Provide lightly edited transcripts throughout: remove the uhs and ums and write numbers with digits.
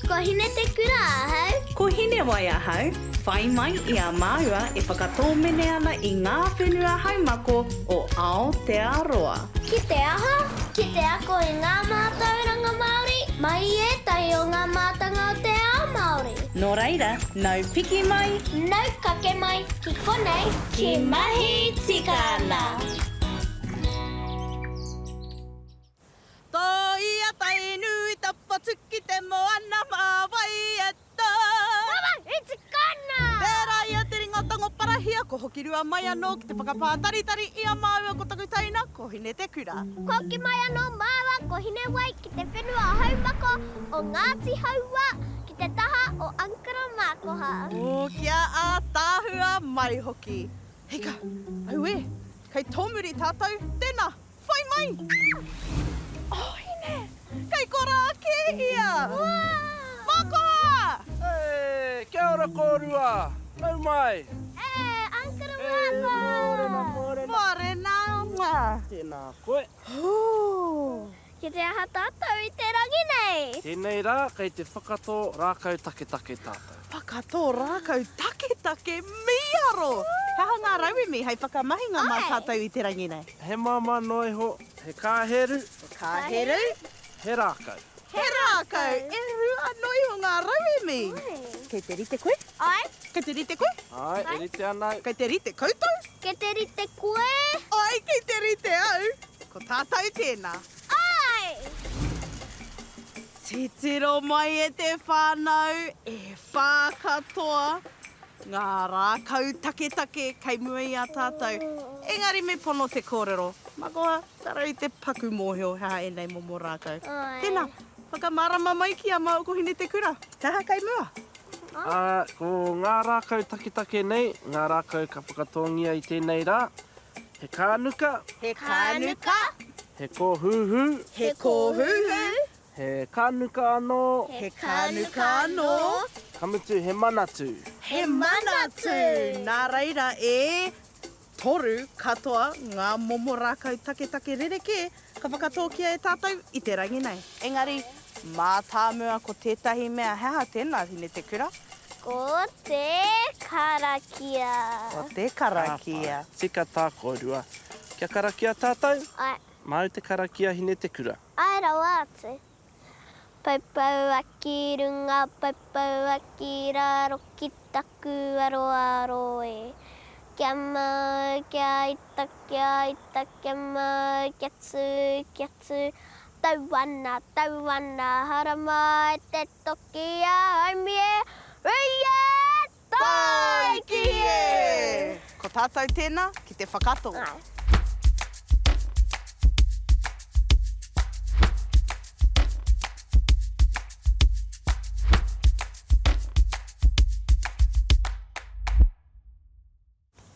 Ko Hinetekura ahau. Ko Hinewai ahau, whai mai i a māua e whakatōmene ana i ngā whenua haumako o Aotearoa. Ki te aha? Ki te ako i ngā mātauranga Māori mai i ētahi o ngā mātanga o te ao Māori. Nō reira, nau piki mai. Nau kake mai ki konei, ki Mahi Tika Ana! Tōia Tainui tapatuki te moana mā wai e tō. Mama, e tika ana! Tērā ia te ringa tango parahia ko Hokirua mai anō ki te whakapātaritari i a māua ko taku teina ko Hinetekura. Kua hoki mai anō māua ko Hinewai ki te whenua haumako o Ngāti Hauā ki te taha o Ankara Mākoha. Ō, kia ātaahua mai hoki. Hika, auē, kei tōmuri tātou, tēnā! Whai mai! Oh, Hine! Kei korā kē ia! Makoha! E, kia ora kōrua! Nau mai! E, Uncle Makoha! E, mōrena, mōrena! Mōrena! Mua! Tēnā koe. Hū! Ki te aha tātou i te rangi nei? Tēnei rā, kei te whakatō rākau taketake tātou. Whakatō rākau taketake? Mīharo! He aha ngā rauemi hei whakamahinga mā tātou i te rangi nei? He māmā noa iho, he kāheru. He kāheru. He rākau. He rākau! E rua noa iho ngā rauemi! Kei te rite koe? Āe. Kei te rite koe? Āe, e rite ana au. Kei te rite koutou? Kei te rite koe? Āe, kei te rite au! Ko tātou tēnā. Āe! Titiro mai e te whānau, e whā katoa ngā rākau taketake kei mua i a tātou. Engari me pono te kōrero, makoha, tara i te paku mōhio he aha ēnei momo rākau. Tēnā, whakamārama mai ki a māua ko Hinetekura, he aha kei mua? Ā, ko ngā rākau taketake nei, ngā rākau ka whakatōngia i tēnei rā, He kānuka. He kānuka. He kōhūhū. He kōhūhū. He kānuka anō. He kānuka anō. Ka mutu he manatū. He manatū! Nā reira e toru katoa ngā momo rākau taketake rerekē ka whakatōkia e tātou i te rangi nei. Engari, mātāmua ko tētahi mea, he aha tēnā, Hinetekura? Ko te karakia. Ko te karakia. Ka tika tā kōrua. Kia karakia tātou? Āe. Māu te karakia Hinetekura. Āe rawa atu. Poupoua ki runga, poupoua ki raro, ki taku aroaro e. Kia mau, kia ita, kia ita, kia mau, kia tū, kia tū. Tau ana, tau ana, haramai te toki a Haumi e, hui e, Tāiki e! Ko tātou tēnā ki te whakatō.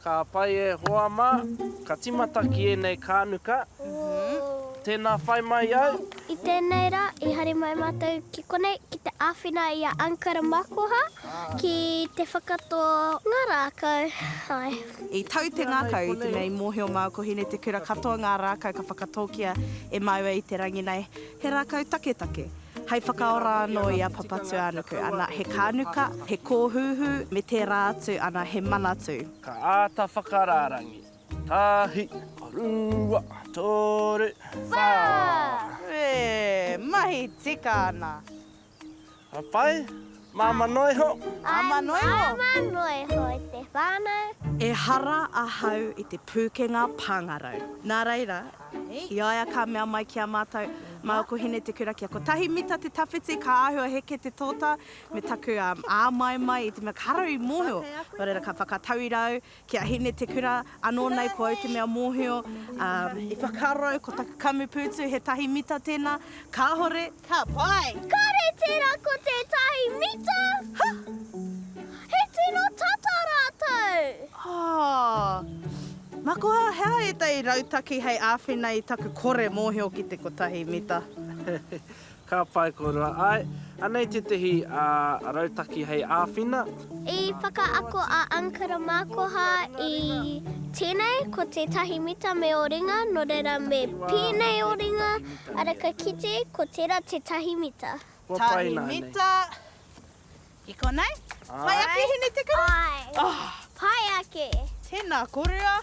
Ka pai e hoa mā, ka tīmata ki ēnei kānuka. Tēnā whai mai au. I tēnei rā, i haere mai mātou ki konei ki te āwhina i a Ankara Makoha ki te whakatō ngā rākau. Āe. I tau te ngākau i te mea i mōhio māua ko Hinetekura katoa ngā rākau ka whakatōkia e māua i te rangi nei, he rākau taketake. Hei whakaora anō i a Papatūānuku, ana, he kānuka, he kōhūhū, me tērā atu, ana, he manatū. Ka āta whakarārangi. Tahi, rua, toru, whā. E, mahi tika ana. Ka pai? Māmā noa iho? Māmā noa iho. Māmā noa iho e te whānau. Ehara ahau i te pūkenga pāngarau. Nā reira, i a ia ka mea mai ki a mātou, māua ko Hinetekura kia kotahi mita te tawhiti ka āhua heke te tōtā me taku āmaimai i te mea kāre au i mōhio. Nō reira ka whakatauira au Ki a Hinetekura, anō nei ko au te mea mōhio, ā, i whakaaro au ko taku kamupūtu he tahi mita tēnā, kāhore. Ka pai! Kāre tērā ko tētahi mita! Ha! He tino tata rātou! Oh! Makoha, he aha ētahi rautaki hei āwhina i taku kore mōhio ki te kotahi mita? Ka pai kōrua, āe. Anei tētehi rautaki hei āwhina. I whakaako a Ankara Mākoha i tēnei, ko tētahi mita me ō ringa, nō reira me pēnei ō ringa. Ara ka kite ko tera te tahi mita. Kua pai Tahi nā nei. mita. I konei? Pai ake Hinetekura? Ai. Pai ake. Tēnā korua.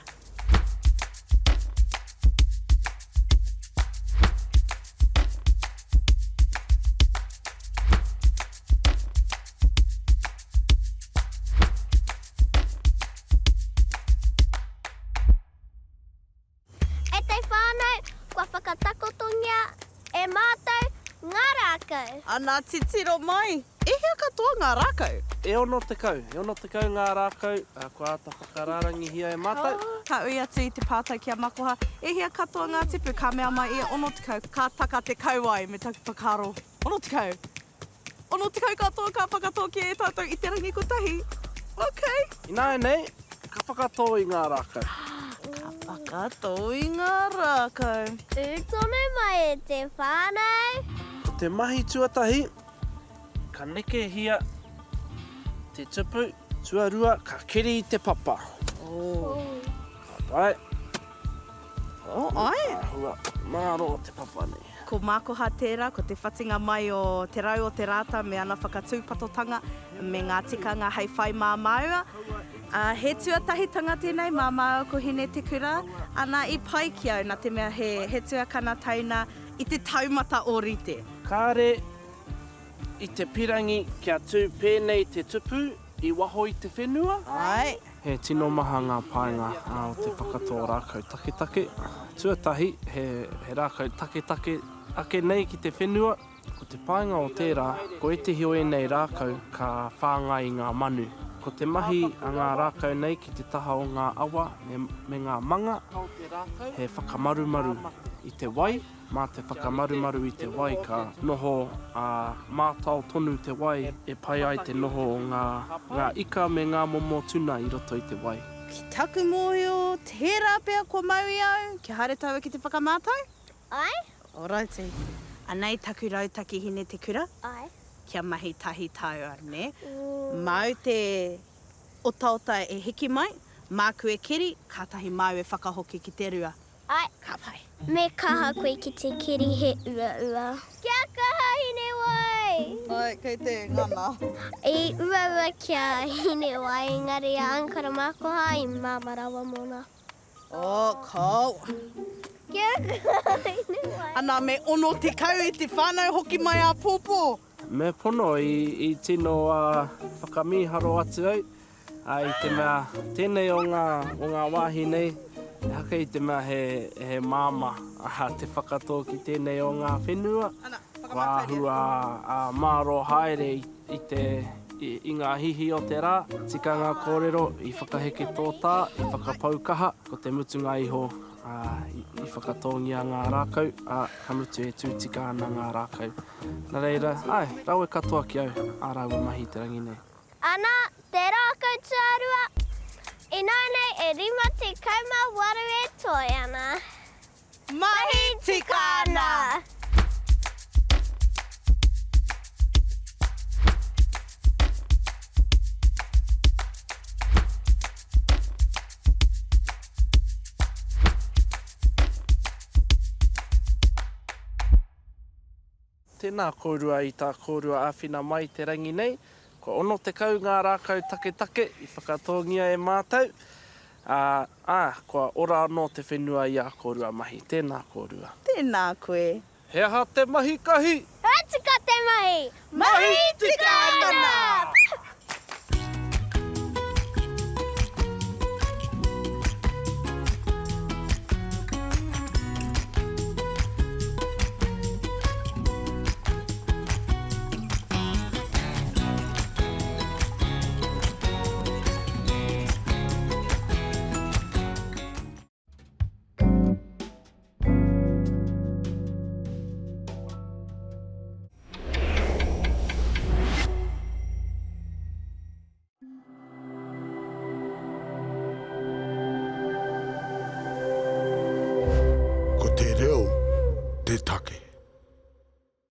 E te whānau, kua whakatakotongia e mātou ngā rākau. Ana titiro mai, e hea katoa ngā rākau? E 60, e 60 ngā rākau kua āta whakarārangihia e mātou. Ka ui atu i te pātai ki a Makoha, e hia katoa ngā tipu? Ka mea mai ia, 60. Ka taka te kauae me taku whakaaro, 60! 60 katoa ka whakatōkia e tātou i te rangi kotahi. Ok. Ināianei, ka whakatō i ngā rākau. Ka whakatō i ngā rākau. Ū tonu mai e te whānau. Ko te mahi tuatahi, ka nekehia te tupu, tuarua, ka keri i te papa. Oh. Ka pai. Oh, ai. Āhua mārō te papa nei. Ko Mākoha tērā, ko te whatinga mai o Te Rau o te Rātā me ana whakatūpatotanga me ngā tikanga hei whai mā māua. Ā, he tuatahitanga tēnei mā māua ko Hinetekura, ana i pai ki au nā te mea he, he tuakana tauna i te taumata ōrite. Kāre i te pirangi kia tū pēnei te tupu i waho i te whenua? Āe. He tino maha ngā painga o te whakatō rākau taketake. Tuatahi, he rākau taketake ake nei ki te whenua. Ko te painga o tērā, ko ētehi o ēnei rākau ka whāngai i ngā manu. Ko te mahi a ngā rākau nei ki te taha o ngā awa me ngā manga, he whakamarumaru i te wai. Mā te whakamarumaru i te wai ka noho mātao tonu te wai e pai ai te noho o ngā ngā ika me ngā momo tuna i roto i te wai. Ki taku mōhio, tērā pea kua mau i au, kia haere tāua ki te whakamātau? Āe. Oraiti. Anei taku rautaki hine te kura. Āe. Kia mahi tahi tāua, nē? Māu te otaota e hiki mai, māku e keri, kātahi māu e whakahoki ki te rua. Ae. Ka pai. Me kaha koe ki te keri he uaua. Kia kaha Hinewai! Ae, kei te ngana. I uaua ki a Hinewai engari a Ankara Makoha i māmā rawa mōna. Oh, cool. Kia kaha Hinewai! Ana me 60 e te whanau hoki mai āpōpō. Me pono i tino whakamīharo atu au Ā, i te mea tēnei o ngā, o ngā wāhi nei, ehake i te mea he, he māmā te whakatō ki tēnei o ngā whenua, kua āhua mārō haere i, i te, i, i ngā hihi o te rā, tikanga kōrero, i whakaheke tōtā, i whakapau kaha, ko te mutunga iho, ā, i, i whakatōngia ngā rākau, ā, ka mutu e tū tika ana ngā rākau. Nā reira, āe, rawe katoa ki au ā rāua mahi i te rangi nei. Ana, te rākau tuarua, ināianei e 58 e toe ana. Mahi tika ana! Tēnā kōrua i tā kōrua āwhina mai i te rangi nei. Kua 60 ngā rākau taketake i whakatōngia e mātou, ā, ā, kua ora anō te whenua i ā kōrua mahi. Tēnā kōrua. Tēnā koe. He aha te mahi kahi? Ka tika te mahi! Mahi tika ana!